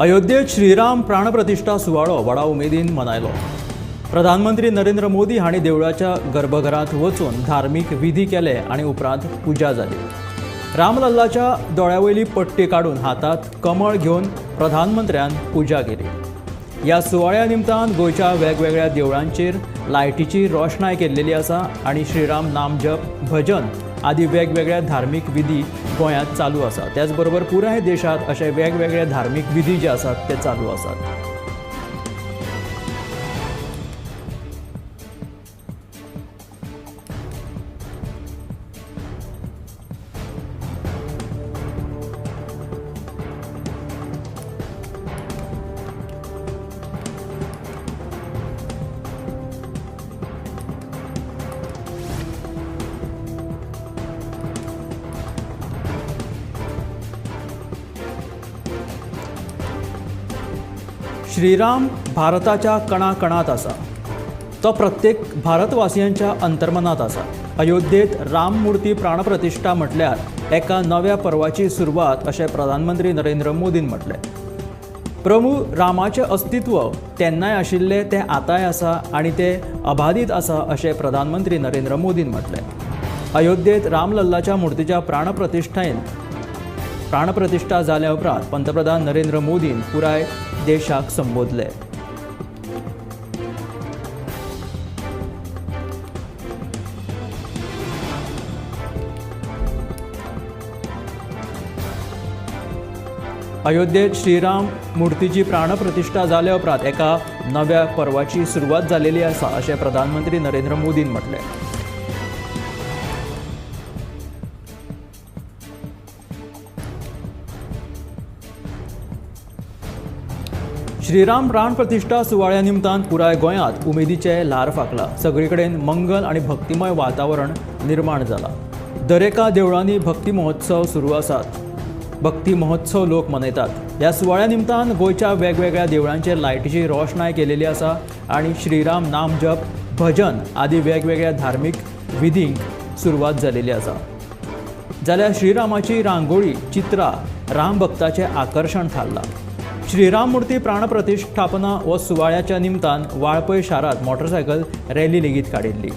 अयोध्येत श्रीराम प्राणप्रतिष्ठा सुवाळो व्हडा उमेदीन मनयलो. प्रधानमंत्री नरेंद्र मोदी हांणी देवळाच्या गर्भघरांत वचून धार्मीक विधी केले आनी उपरांत पुजा जाली. रामलल्लाच्या दोळ्यावयली पट्टी काडून हातांत कमळ घेवन प्रधानमंत्र्यान पुजा केली. ह्या सुवाळ्या निमतान गोंयच्या वेगवेगळ्या देवळांचेर लायटीची रोशणाय केल्लेली आसा आनी श्रीराम नामजप, भजन आदी वेगवेगळ्या धार्मीक विधी गोंयांत चालू आसा. त्याचबरोबर पुराय देशांत अशे वेगवेगळे धार्मीक विधी जे आसात ते चालू आसात. श्रीराम भारताच्या कणाकणात आसा, तो प्रत्येक भारतवासियांच्या अंतर्मनात आसा. अयोध्येत राममूर्ती प्राणप्रतिष्ठा म्हटल्यार एका नव्या पर्वाची सुरवात अशें प्रधानमंत्री नरेंद्र मोदीन म्हटलें. प्रभू रामाचें अस्तित्व तेन्नाय आशिल्लें, तें आतांय आसा आनी तें अबाधीत आसा अशें प्रधानमंत्री नरेंद्र मोदीन म्हटलें. अयोध्येत रामलल्लाच्या मूर्तीच्या प्राणप्रतिष्ठा जाल्या उपरांत पंतप्रधान नरेंद्र मोदीन पुराय देशाक संबोधले. अयोध्येत श्रीराम मूर्तीची प्राणप्रतिष्ठा जाल्या उपरांत एका नव्या पर्वाची सुरवात जालेली आसा अशें प्रधानमंत्री नरेंद्र मोदीन म्हटलें. श्रीराम प्राणप्रतिष्ठा सुवाळ्या निमतान पुराय गोंयांत उमेदीचें ल्हार फांकलां. सगळे कडेन मंगल आनी भक्तिमय वातावरण निर्माण जालां. दरेका देवळांनी भक्ती महोत्सव सुरू आसात. भक्ती महोत्सव लोक मनयतात. ह्या सुवाळ्या निमतान गोंयच्या वेगवेगळ्या देवळांचेर लायटीची रोशणाय केलेली आसा आनी श्रीराम नामजप, भजन आदी वेगवेगळ्या धार्मीक विधींक सुरवात जालेली आसा. जाल्यार श्रीरामाची रांगोळी चित्रां रामभक्ताचें आकर्शण थारलां. श्रीराम मूर्ती प्राणप्रतिष्ठापना हो सुवाळ्याच्या निमतान वाळपय शारांत मोटरसायकल रॅली लेगीत काडिल्ली.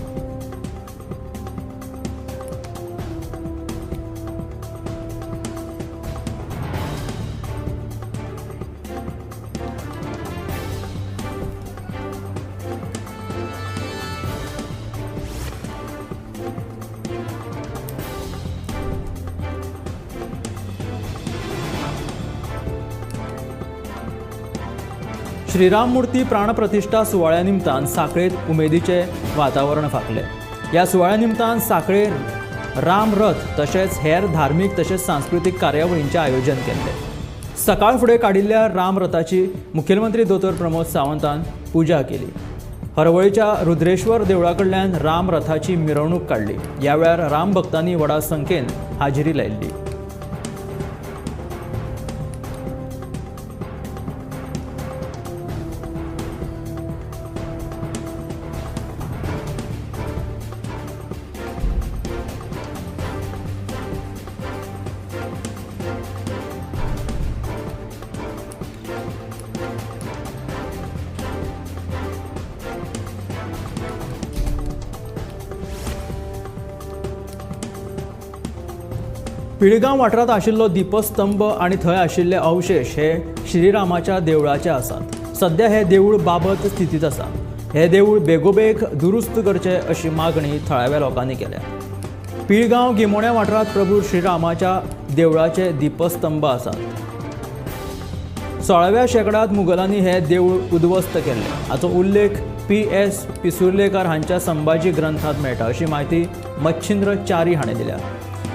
श्रीराम मूर्ती प्राणप्रतिष्ठा सुवाळ्या निमतान सांखळेंत उमेदीचें वातावरण फांकलें. ह्या सुवाळ्या निमतान सांखळे रामरथ तशेंच हेर धार्मीक तशेंच सांस्कृतीक कार्यावळींचें आयोजन केल्लें. सकाळ फुडें काडिल्ल्या रामरथाची मुखेलमंत्री दोतोर प्रमोद सावंतान पुजा केली. हरवळीच्या रुद्रेश्वर देवळा कडल्यान रामरथाची मिरवणूक काडली. ह्या वेळार रामभक्तांनी व्हडा संख्येन हाजेरी लायिल्ली. पिळगांव वाठारांत आशिल्लो दीपस्तंभ आनी थंय आशिल्ले अवशेश हे श्रीरामाच्या देवळाचे आसात. सध्या हे देवूळ बाबत स्थितींत आसा. हे देवूळ बेगोबेग दुरुस्त करचें अशी मागणी थळाव्या लोकांनी केल्या. पिळगांव गिमोण्या वाठारांत प्रभू श्रीरामाच्या देवळाचे दीपस्तंभ आसात. 16व्या शेंकड्यांत मुघलांनी हे देवूळ उद्ध्वस्त केल्लें. हाचो उल्लेख पी.एस. पिसुर्लेकर हांच्या संभाजी ग्रंथांत मेळटा अशी म्हायती मच्छिंद्र च्यारी हाणें दिल्या.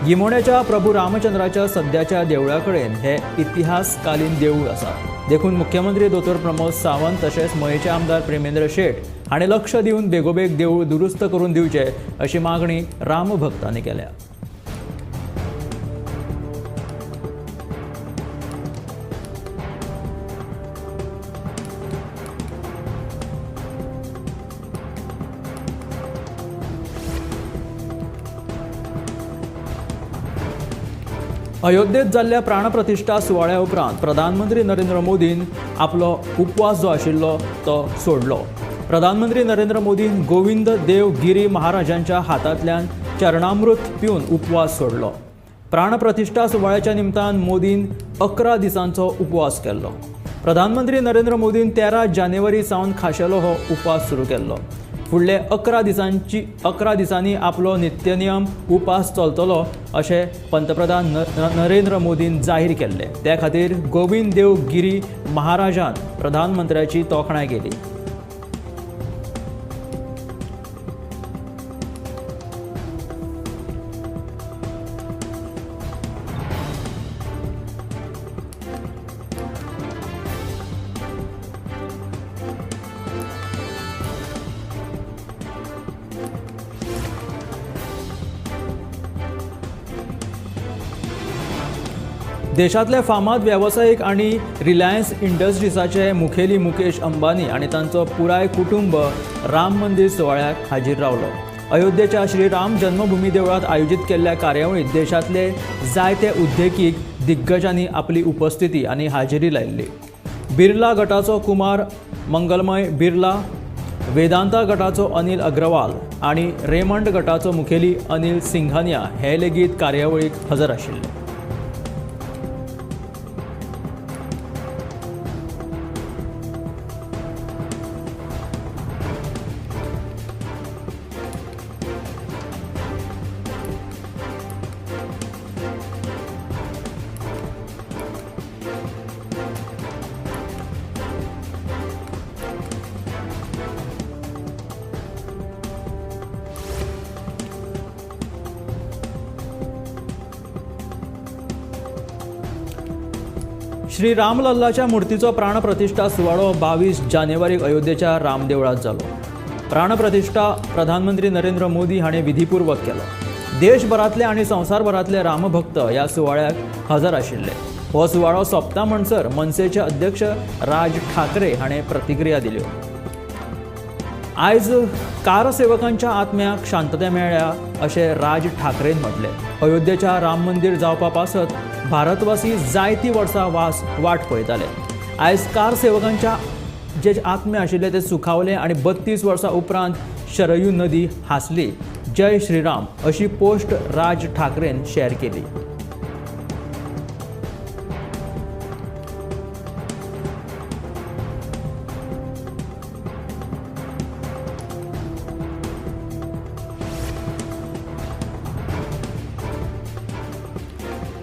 गिमोण्याच्या प्रभू रामचंद्राच्या सद्याच्या देवळा कडेन हे इतिहासकालीन देवूळ आसा. देखून मुख्यमंत्री दोतोर प्रमोद सावंत तशेंच मयेचे आमदार प्रेमेंद्र शेट हाणें लक्ष दिवन बेगोबेग देवूळ दुरुस्त करून दिवचें अशी मागणी रामभक्तांनी केल्या. अयोध्येत जाल्ल्या प्राणप्रतिश्ठा सुवाळ्या उपरांत प्रधानमंत्री नरेंद्र मोदीन आपलो उपवास जो आशिल्लो तो सोडलो. प्रधानमंत्री नरेंद्र मोदीन गोविंद देव गिरी महाराजांच्या हातांतल्यान चरणामृत पिवन उपवास सोडलो. प्राणप्रतिश्ठा सुवाळ्याच्या निमतान मोदीन 11 दिसांचो उपवास केल्लो. प्रधानमंत्री नरेंद्र मोदीन 13 जानेवारी सावन खाशेलो हो उपवास सुरू केल्लो. फुडले 11 दिसांनी आपलो नित्यनियम उपास चलतलो अशें पंतप्रधान नरेंद्र मोदीन जाहीर केल्ले. त्या खातीर गोविंद देव गिरी महाराजान प्रधानमंत्र्याची तोखणाय केली. देशांतले फामाद वेवसायीक आनी रिलायन्स इंडस्ट्रीजाचे मुखेली मुकेश अंबानी आनी तांचो पुराय कुटुंब राम मंदिर सुवाळ्याक हाजीर रावलो. अयोध्येच्या श्री राम जन्मभूमी देवळांत आयोजीत केल्ल्या कार्यावळींत देशांतले जायते उद्देगीक दिग्गजांनी आपली उपस्थिती आनी हाजेरी लायिल्ली. बिर्ला गटाचो कुमार मंगलमय बिर्ला, वेदांता गटाचो अनिल अग्रवाल आनी रेमंड गटाचो मुखेली अनिल सिंघानिया हे लेगीत कार्यावळीक हजर आशिल्ले. श्री रामलल्लाच्या मूर्तीचो प्राणप्रतिश्ठा सुवाळो 22 जानेवारीक अयोध्येच्या रामदेवळांत जालो. प्राणप्रतिश्ठा प्रधानमंत्री नरेंद्र मोदी हांणी विधीपूर्वक केलो. देशभरांतले आनी संवसारभरांतले रामभक्त ह्या सुवाळ्याक हजर आशिल्ले. हो सुवाळो सोंपता म्हणसर मनसेचे अध्यक्ष राज ठाकरे हाणें प्रतिक्रिया दिल्यो. आयज कारसेवकांच्या आत्म्याक शांतताय मेळ्ळ्या अशें राज ठाकरेन म्हटलें. अयोध्येच्या राम मंदिर जावपा पासत भारतवासी जायतीं वर्सां वाट पळयताले. आयज कारसेवकांच्या जे आत्मे आशिल्ले ते सुखावले आनी 32 वर्सां उपरांत शरयू नदी हांसली. जय श्रीराम अशी पोस्ट राज ठाकरेन शेअर केली.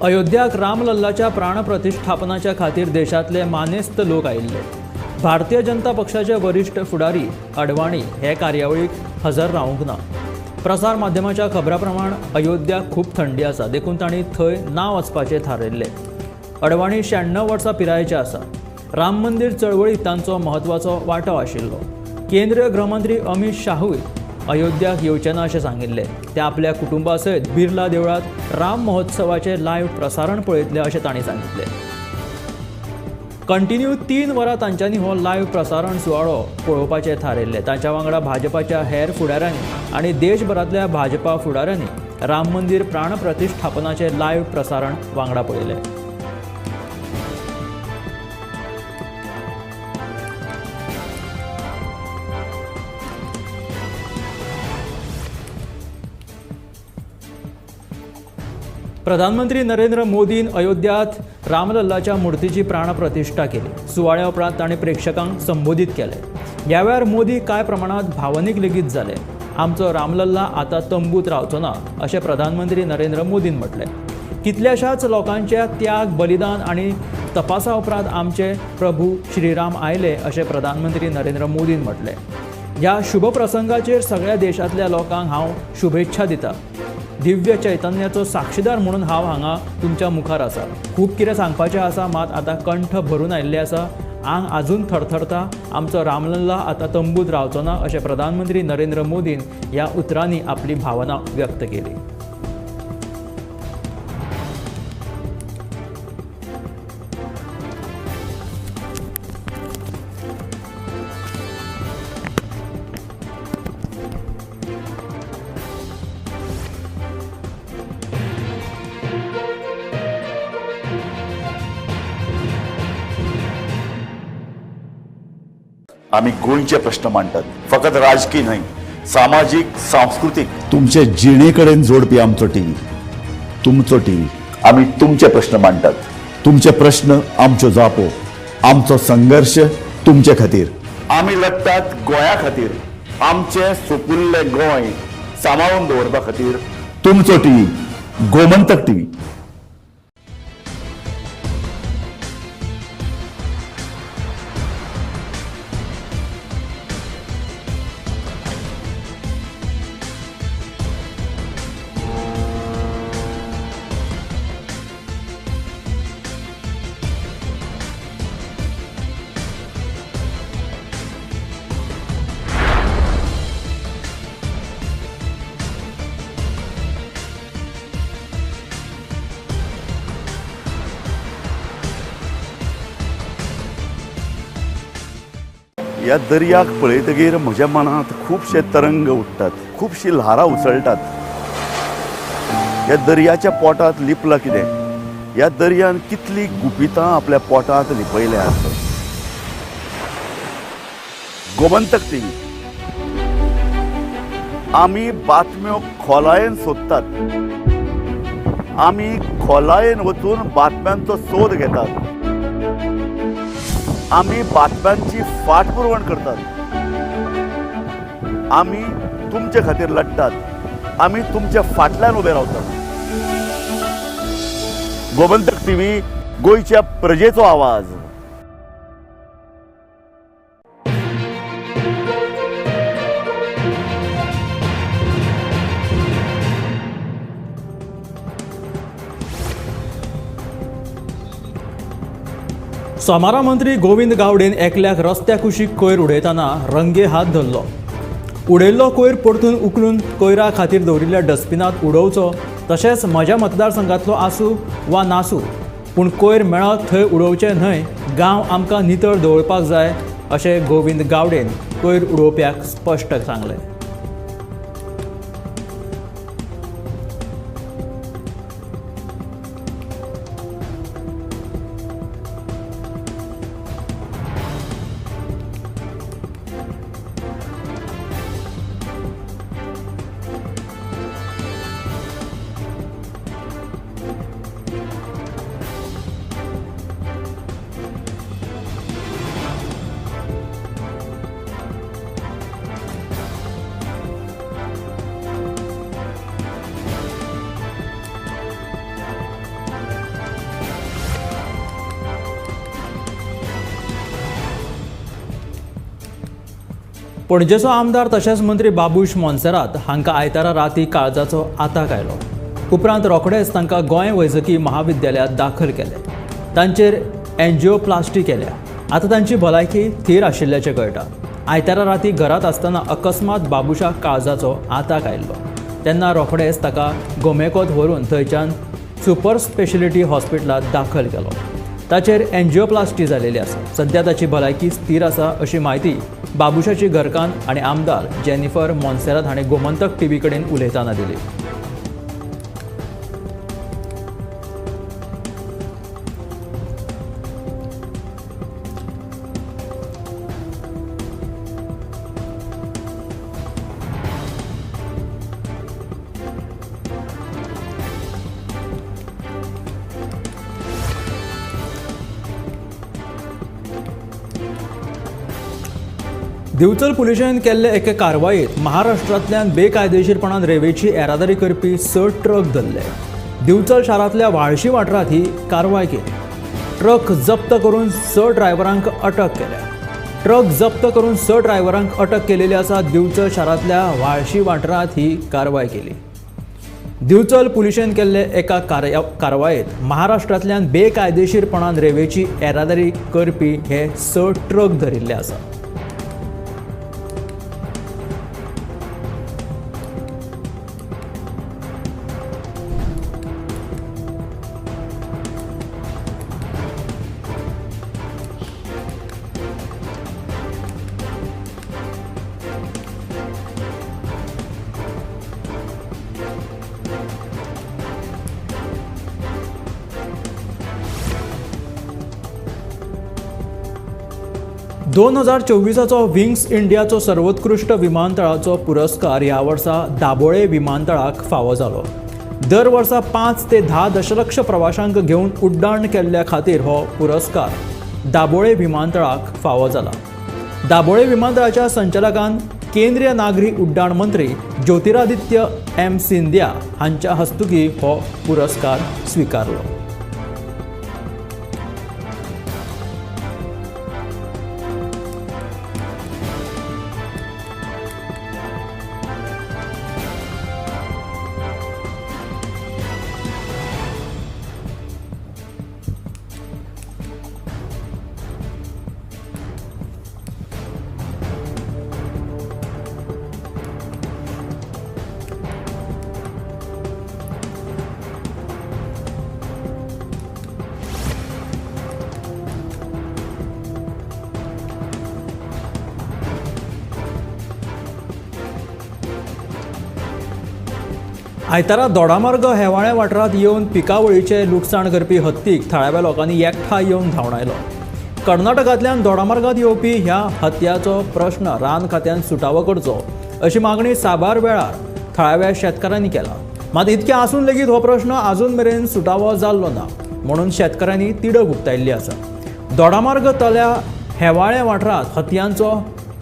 अयोध्याक रामलल्लाच्या प्राणप्रतिष्ठापनाच्या खातीर देशांतले मानेस्त लोक आयिल्ले. भारतीय जनता पक्षाचे वरिश्ठ फुडारी अडवाणी हे कार्यावळीक हजर रावंक ना. प्रसार माध्यमाच्या खबरां प्रमाण अयोध्या खूब थंडी आसा, देखून तांणी थंय ना वचपाचें थारायल्लें. अडवाणी 96 वर्सां पिरायेचे आसा. राम मंदिर चळवळींत तांचो म्हत्वाचो वांटो आशिल्लो. केंद्रीय गृहमंत्री अमित शाहूय अयोध्याक येवचे ना अशें सांगिल्लें. ते आपल्या कुटुंबा सयत बिर्ला देवळांत राम महोत्सवाचें लायव्ह प्रसारण पळयतले अशें तांणी सांगिल्लें. कंटिन्यू 3 वरां तांच्यांनी हो लायव्ह प्रसारण सुवाळो पळोवपाचें थारायल्लें. तांच्या वांगडा भाजपाच्या हेर फुडाऱ्यांनी आनी देशभरांतल्या भाजपा फुडाऱ्यांनी राम मंदिर प्राणप्रतिष्ठापनाचें लायव्ह प्रसारण वांगडा पळयलें. प्रधानमंत्री नरेंद्र मोदीन अयोध्यात रामलल्लाच्या मूर्तीची प्राणप्रतिष्ठा केली. सुवाळ्या उपरांत तांणी प्रेक्षकांक संबोधीत केले. ह्या वेळार मोदी कांय प्रमाणांत भावनीक लेगीत जाले. आमचो रामलल्ला आतां तंबूत रावचो ना अशें प्रधानमंत्री नरेंद्र मोदीन म्हटलें. कितल्याशाच लोकांच्या त्याग, बलिदान आनी तपासा उपरांत आमचे प्रभू श्रीराम आयले अशें प्रधानमंत्री नरेंद्र मोदीन म्हटलें. ह्या शुभ प्रसंगाचेर सगळ्या देशांतल्या लोकांक हांव शुभेच्छा दिता. दिव्य चैतन्याचो साक्षीदार म्हणून हांव हांगा तुमच्या मुखार आसा. खूब कितें सांगपाचें आसा, मात आतां कंठ भरून आयिल्लें आसा. आंग आजून थरथरता. आमचो रामलल्ला आतां तंबूत रावचो ना अशें प्रधानमंत्री नरेंद्र मोदीन ह्या उतरांनी आपली भावना व्यक्त केली. आमी गोंयचे प्रश्न मांडटात, फकत राजकी न्हय, सामाजीक, सांस्कृतीक, तुमचे जिणे कडेन जोडपी आमचो टीव्ही, तुमचो टीव्ही. आमी तुमचे प्रश्न मांडटात, तुमचे प्रश्न आमच्यो जापो, आमचो संघर्श तुमचे खातीर. आमी लढटात गोंया खातीर, आमचें सुपुल्लें गोंय सांबाळून दवरपा खातीर. तुमचो टीव्ही, गोमंतक टीव्ही. ह्या दर्याक पळयतगीर म्हज्या मनांत खुबशे तरंग उठ्ठात, खुबशीं ल्हारां उसळटात. ह्या दर्याच्या पोटांत लिपलां कितें? ह्या दर्यान कितलीं गुपितां आपल्या पोटांत लिपयल्यात? गोमंतक टीव्ही, आमी बातम्यो खोलायेन सोदतात, आमी खोलायेन वचून बातम्यांचो सोद घेतात, आमी बातम्यांची फाटपुरवण करतात, आमी तुमचे खातीर लढटात, आमी तुमच्या फाटल्यान उबे रावतात. गोमंतक टीव्ही, गोंयच्या प्रजेचो आवाज. सोमारा मंत्री गोविंद गावडेन एकल्याक रस्त्या कुशीक कोयर उडयतना रंगे हात धरलो. उडयल्लो कोयर परतून उखलून कोयरा खातीर दवरिल्ल्या डस्टबिनांत उडोवचो, तशेंच म्हज्या मतदारसंघांतलो आसूं वा नासूं पूण कोयर मेळत थंय उडोवचें न्हय, गांव आमकां नितळ दवरपाक जाय अशें गोविंद गावडेन कोयर उडोवप्याक स्पश्ट सांगलें. पणजेचो आमदार तशेंच मंत्री बाबूश मोन्सेरात हांकां आयतारा राती काळजाचो आताक आयलो. उपरांत रोखडेच तांकां गोंय वैजकी महाविद्यालयांत दाखल केले. तांचेर एन्जियोप्लास्टी केल्या. आतां तांची भलायकी थीर आशिल्ल्याचें कळटा. आयतारा राती घरांत आसतना अकस्मात बाबूशाक काळजाचो आताक आयिल्लो तेन्ना रोखडेच ताका गोमेकॉत व्हरून थंयच्यान सुपर स्पेशलिटी हॉस्पिटलांत दाखल केलो. ताचेर एन्जियोप्लास्टी जालेली आसा. सध्या ताची भलायकी स्थीर आसा अशी म्हायती बाबूशाची घरकान्न आनी आमदार जेनिफर मोन्सेरात हाणें गोमंतक टीव्ही कडेन उलयतना दिली. दिवचल पुलिशेन केल्ले एके कारवायेत महाराष्ट्रांतल्यान बेकायदेशीरपणान रेंवेची येरादारी करपी 6 ट्रक धरले. दिवचल शारांतल्या व्हाळशी वाठारांत ही कारवाय केली. ट्रक जप्त करून 6 ड्रायव्हरांक अटक केल्या. ट्रक जप्त करून 6 ड्रायव्हरांक अटक केलेली आसा. दिवचल शारांतल्या व्हाळशी वाठारांत ही कारवाय केली. दिवचल पुलिशेन केल्ले एका कारवायेत महाराष्ट्रांतल्यान बेकायदेशीरपणान रेंवेची येरादारी करपी हे 6 ट्रक धरिल्ले आसा. 2024चो विंग्स इंडियाचो सर्वोत्कृष्ट विमानतळाचो पुरस्कार ह्या वर्सा दाबोळे विमानतळाक फावो जालो. दर वर्सा 5 ते 10 दशलक्ष प्रवाशांक घेवन उड्डाण केल्ल्या खातीर हो पुरस्कार दाबोळे विमानतळाक फावो जाला. दाबोळे विमानतळाच्या संचालकान केंद्रीय नागरी उड्डाण मंत्री ज्योतिरादित्य एम सिंधिया हांच्या हस्तुकी हो पुरस्कार स्वीकारलो. आयतारा दोडामार्ग हेवाळ्या वाठारांत येवन पिकावळीचें लुकसाण करपी हत्तीक थळाव्या लोकांनी एकठांय येवन धांवडायलो. कर्नाटकांतल्यान दोडामार्गांत येवपी ह्या हत्याचो प्रश्न रान खात्यान सुटावो करचो अशी मागणी साबार वेळार थळाव्या शेतकारांनी केला. मात इतकें आसून लेगीत हो प्रश्न आजून मेरेन सुटावो जाल्लो ना म्हणून शेतकारांनी तिडक उक्तायल्ली आसा. दोडामार्ग तल्या हेवाळ्या वाठारांत हतयांचो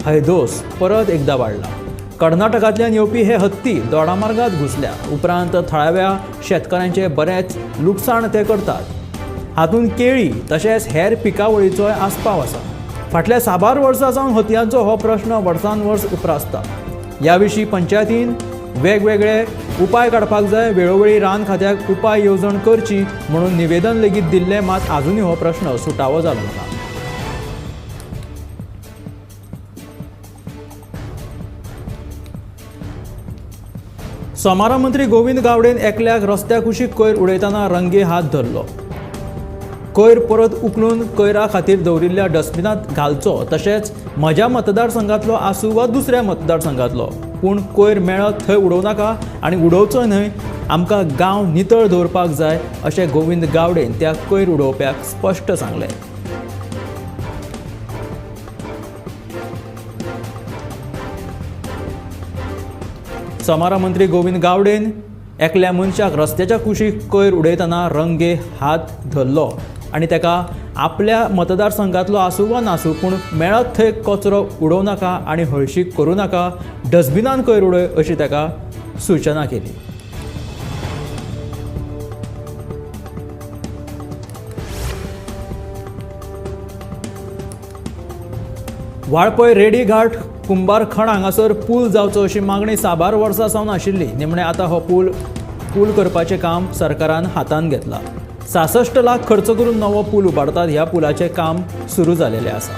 हैदोस परत एकदा वाडला. कर्नाटकांतल्यान येवपी हे हत्ती दोडामार्गात घुसल्या उपरांत थळाव्या शेतकारांचे बरेंच लुकसाण ते करतात. हातूंत केळी तशेंच हेर पिकावळीचोय आस्पाव आसा. फाटल्या साबार वर्सां सावन हतयांचो हो प्रश्न वर्सान वर्स उप्रासता. ह्या विशीं पंचायतीन वेगवेगळे उपाय काडपाक जाय. वेळोवेळी रान खात्याक उपाय येवजण करची म्हणून निवेदन लेगीत दिल्लें, मात आजुनूय हो प्रश्न सुटावो जालो ना. सोमारा मंत्री गोविंद गावडेन एकल्याक रस्त्या कुशीक कोयर उडयतना रंगे हात धरलो. कोयर परत उखलून कोयरा खातीर दवरिल्ल्या डस्टबिनांत घालचो, तशेंच म्हज्या मतदारसंघांतलो आसूं वा दुसऱ्या मतदारसंघांतलो, पूण कोयर मेळत थंय उडोवं नाका आनी उडोवचो न्हय. आमकां गांव नितळ दवरपाक जाय अशें गोविंद गावडेन त्या कोयर उडोवप्याक स्पश्ट सांगलें. सोमारा मंत्री गोविंद गावडेन एकल्या मनशाक रस्त्याच्या कुशीक कोयर उडयतना रंगे हात धरलो आनी ताका आपल्या मतदारसंघांतलो आसूं वा नासूं पूण मेळत थंय कचरो उडोवं नाका आनी हळशीक करूं नाका, डस्टबिनान कोयर उडय अशी ताका सूचना केली. वाळपय रेडी घाट कुंभारखण हांगासर पूल जावचो अशी मागणी साबार वर्सां सावन आशिल्ली. निमणें आतां हो पूल करपाचें काम सरकारान हातांत घेतलां. 66 लाख खर्च करून नवो पूल उबारतात. ह्या पुलाचें काम सुरू जालेलें आसा.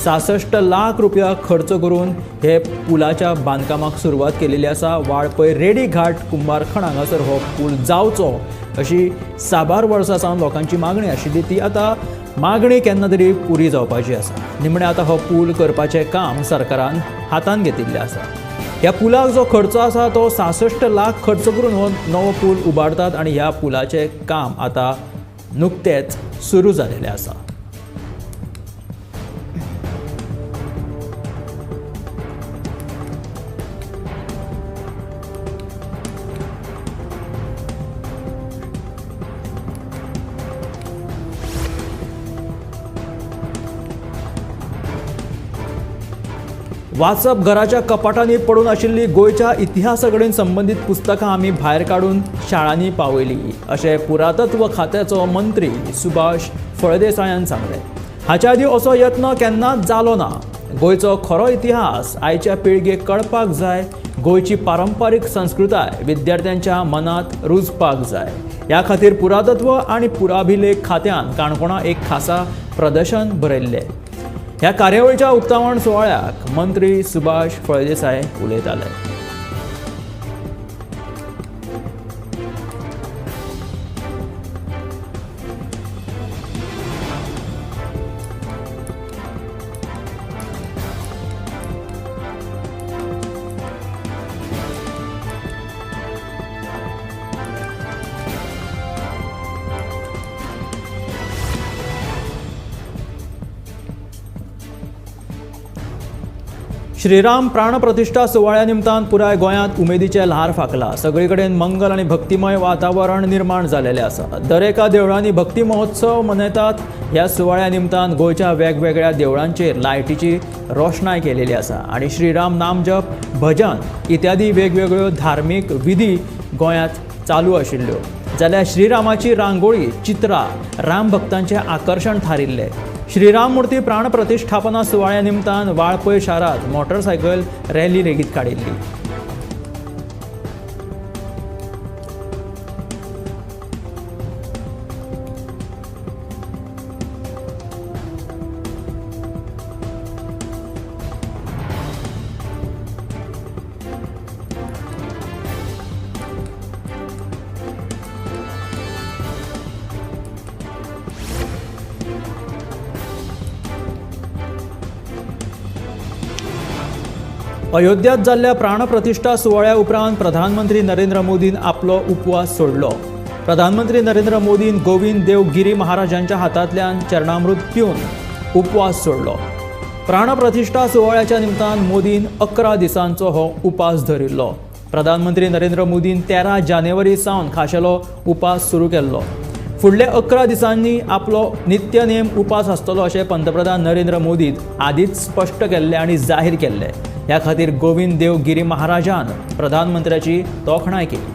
66 लाख रुपया खर्च करून हे पुलाच्या बांदकामाक सुरवात केलेली आसा. वाळपय रेडी घाट कुंभारखण हांगासर हो पूल जावचो अशी साबार वर्सां सावन लोकांची मागणी आशिल्ली. ती आतां मागणी केन्ना तरी पुरी जावपाची आसा. निमणें आतां हो पूल करपाचें काम सरकारान हातांत घेतिल्लें आसा. ह्या पुलाक जो खर्च आसा तो 66 लाख खर्च करून हो नवो पूल उबारतात आनी ह्या पुलाचें काम आतां नुकतेंच सुरू जालेलें आसा. वाचप घराच्या कपाटांनी पडून आशिल्ली गोंयच्या इतिहासा कडेन संबंदीत पुस्तकां आमी भायर काडून शाळांनी पावयली अशें पुरातत्व खात्याचो मंत्री सुभाष फळदेसायान सांगलें. हाच्या आदीं असो यत्न केन्नाच जालो ना. गोंयचो खरो इतिहास आयच्या पिळगेक कळपाक जाय. गोंयची पारंपारीक संस्कृताय विद्यार्थ्यांच्या मनांत रुजपाक जाय. ह्या खातीर पुरातत्व आनी पुराभिलेख खात्यान काणकोणा एक खासा प्रदर्शन भरयल्लें. ह्या कार्यावळीच्या उक्तावण सुवाळ्याक मंत्री सुभाष फळदेसाय उलयताले. श्रीराम प्राणप्रतिष्ठा सुवाळ्या निमतान पुराय गोंयांत उमेदीचें ल्हार फांकलां. सगळे कडेन मंगल आनी भक्तिमय वातावरण निर्माण जालेलें आसा. दरेका देवळांनी भक्ती महोत्सव मनयतात. ह्या सुवाळ्या निमतान गोंयच्या वेगवेगळ्या देवळांचेर लायटीची रोशणाय केलेली आसा आनी श्रीराम नामजप, भजन इत्यादी वेगवेगळ्यो धार्मीक विधी गोंयांत चालू आशिल्ल्यो. जाल्यार श्रीरामाची रांगोळी, चित्रां राम भक्तांचें आकर्शण थारिल्लें. श्रीराममूर्ती प्राणप्रतिष्ठापना सुवाळ्या निमतान वाळपय शारांत मोटरसायकल रॅली लेगीत काडिल्ली. अयोध्यात जाल्ल्या प्राणप्रतिष्ठा सुवाळ्या उपरांत प्रधानमंत्री नरेंद्र मोदीन आपलो उपवास सोडलो. प्रधानमंत्री नरेंद्र मोदीन गोविंद देव गिरी महाराजांच्या हातांतल्यान चरणामृत पिवन उपवास सोडलो. प्राणप्रतिष्ठा सुवाळ्याच्या निमतान मोदीन 11 दिसांचो हो उपास धरिल्लो. प्रधानमंत्री नरेंद्र मोदीन 13 जानेवारी सावन खाशेलो उपास सुरू केल्लो. फुडल्या 11 दिसांनी आपलो नित्यनेम उपास आसतलो अशें पंतप्रधान नरेंद्र मोदीन आदींच स्पश्ट केल्लें आनी जाहीर केल्लें. ह्या खातीर गोविंद देव गिरी महाराजान प्रधानमंत्र्याची तोखणाय केली.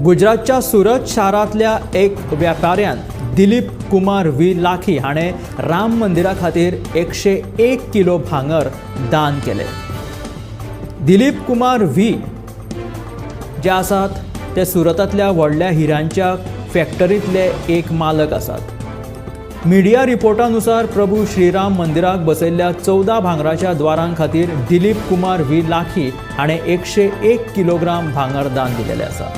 गुजरातच्या सुरत शारांतल्या एक व्यापाऱ्यान दिलीप कुमार व्ही लाखी हाणें राम मंदिरा खातीर 101 किलो भांगर दान केलें. दिलीप कुमार व्ही जे आसात ते सुरतांतल्या व्हडल्या हिऱ्यांच्या फॅक्टरींतले एक मालक आसात. मिडिया रिपोर्टानुसार प्रभू श्रीराम मंदिराक बसयल्ल्या 14 भांगराच्या द्वारां खातीर दिलीप कुमार व्ही लाखी हाणें 101 किलोग्राम भांगर दान दिलेलें आसा.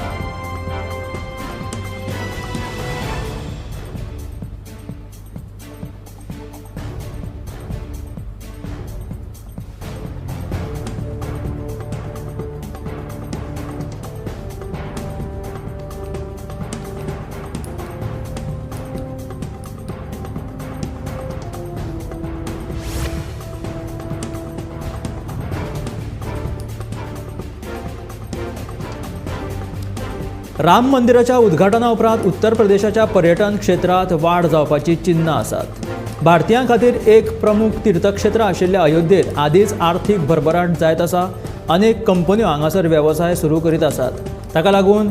राम मंदिराच्या उद्घाटना उपरांत उत्तर प्रदेशाच्या पर्यटन क्षेत्रांत वाड जावपाची चिन्नां आसात. भारतीयां खातीर एक प्रमुख तीर्थक्षेत्र आशिल्ल्या अयोध्येत आदींच आर्थीक भरभराट जायत आसा. अनेक कंपन्यो हांगासर वेवसाय सुरू करीत आसात. ताका लागून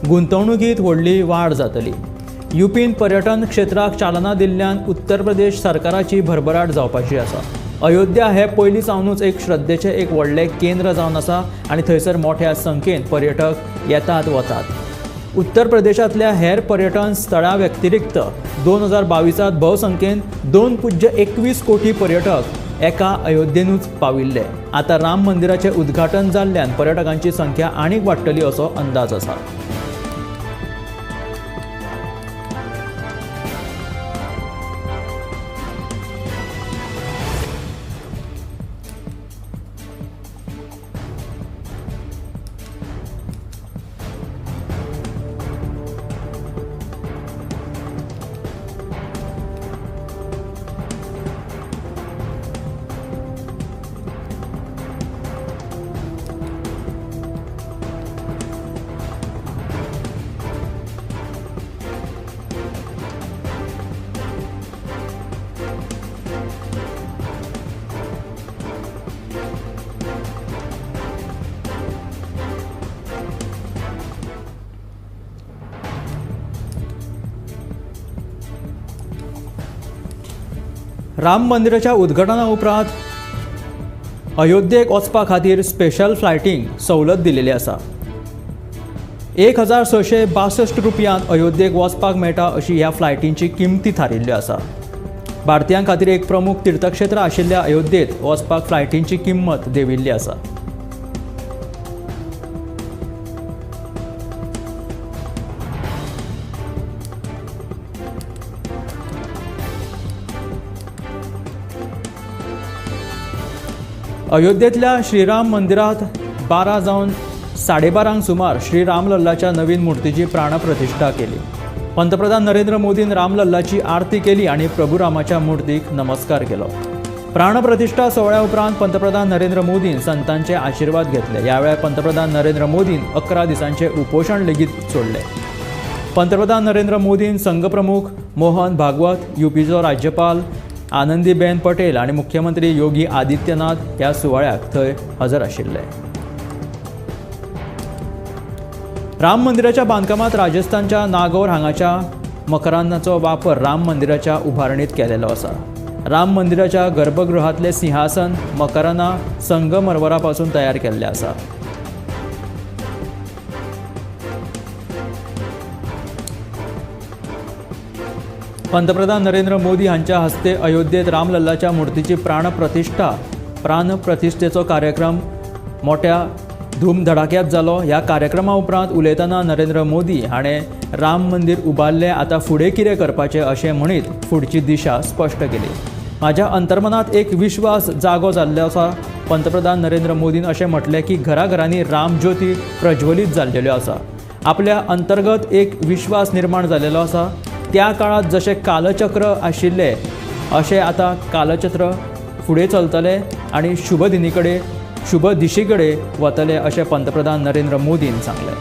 गुंतवणुकींत व्हडली वाड जातली. युपीन पर्यटन क्षेत्राक चालना दिल्ल्यान उत्तर प्रदेश सरकाराची भरभराट जावपाची आसा. अयोध्या हे पयलीं सावनूच एक श्रद्धेचें एक व्हडलें केंद्र जावन आसा आनी थंयसर मोठ्या संख्येन पर्यटक येतात वतात. उत्तर प्रदेशांतल्या हेर पर्यटन स्थळां व्यतिरिक्त 2022 भोवसंख्येन 2.21 कोटी पर्यटक एका अयोध्येनूच पाविल्ले. आतां राम मंदिराचें उद्घाटन जाल्ल्यान पर्यटकांची संख्या आनीक वाडटली असो अंदाज आसा. राम मंदिराच्या उद्घाटना उपरांत अयोध्येक वचपा खातीर स्पेशल फ्लायटींग सवलत दिलेली आसा. 1662 रुपयांत अयोध्येक वचपाक मेळटा अशी ह्या फ्लायटींची किमती थारिल्ल्यो आसा. भारतीयां खातीर एक प्रमुख तीर्थक्षेत्र आशिल्ल्या अयोध्येत वचपाक फ्लायटींची किंमत देंविल्ली आसा. अयोध्येंतल्या श्रीराम मंदिरांत 12 जावन 12:30 सुमार श्री रामलल्लाच्या नवीन मूर्तीची प्राणप्रतिष्ठा केली. पंतप्रधान नरेंद्र मोदीन रामलल्लाची आरती केली आनी प्रभू रामाच्या मूर्तीक नमस्कार केलो. प्राणप्रतिष्ठा सोहळ्या उपरांत पंतप्रधान नरेंद्र मोदीन संतांचे आशिर्वाद घेतले. ह्या वेळार पंतप्रधान नरेंद्र मोदीन 11 दिसांचे उपोशण लेगीत सोडले. पंतप्रधान नरेंद्र मोदीन संघप्रमुख मोहन भागवत, युपीचो राज्यपाल आनंदीबेन पटेल आनी मुख्यमंत्री योगी आदित्यनाथ ह्या सुवाळ्याक थंय हजर आशिल्ले. राम मंदिराच्या बांदकामात राजस्थानच्या नागौर हांगाच्या मकरांनाचो वापर राम मंदिराच्या उभारणीत केलेलो आसा. राम मंदिराच्या गर्भगृहांतले सिंहासन मकराना संगमरवरापासून तयार केल्लें आसा. पंतप्रधान नरेंद्र मोदी हांच्या हस्ते अयोध्येत रामलल्लाच्या मूर्तीची प्राणप्रतिष्ठेचो कार्यक्रम मोठ्या धूमधडाक्यात जालो. ह्या कार्यक्रमा उपरांत उलयतना नरेंद्र मोदी हाणें राम मंदिर उबारलें, आतां फुडें कितें करपाचें अशें म्हणीत फुडची दिशा स्पश्ट केली. म्हाज्या अंतर्मनात एक विश्वास जागो जाल्लो आसा. पंतप्रधान नरेंद्र मोदीन अशें म्हटलें की घराघरांनी रामज्योती प्रज्वलीत जाल्लेल्यो आसा. आपल्या अंतर्गत एक विश्वास निर्माण जाल्लेलो आसा. त्या काळांत जशें कालचक्र आशिल्लें अशें आतां कालचक्र फुडें चलतलें आनी शुभ दिनी कडेन शुभ दिशे कडेन वतले अशें पंतप्रधान नरेंद्र मोदीन सांगलें.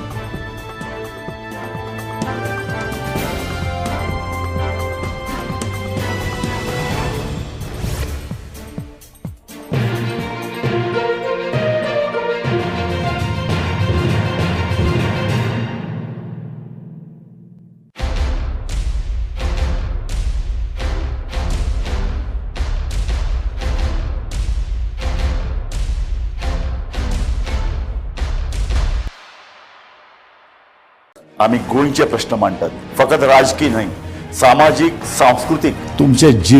आमी गोंयचे प्रश्न मांडटात, फकत राजकी न्हय, सामाजीक, सांस्कृतीक, तुमचे जिणे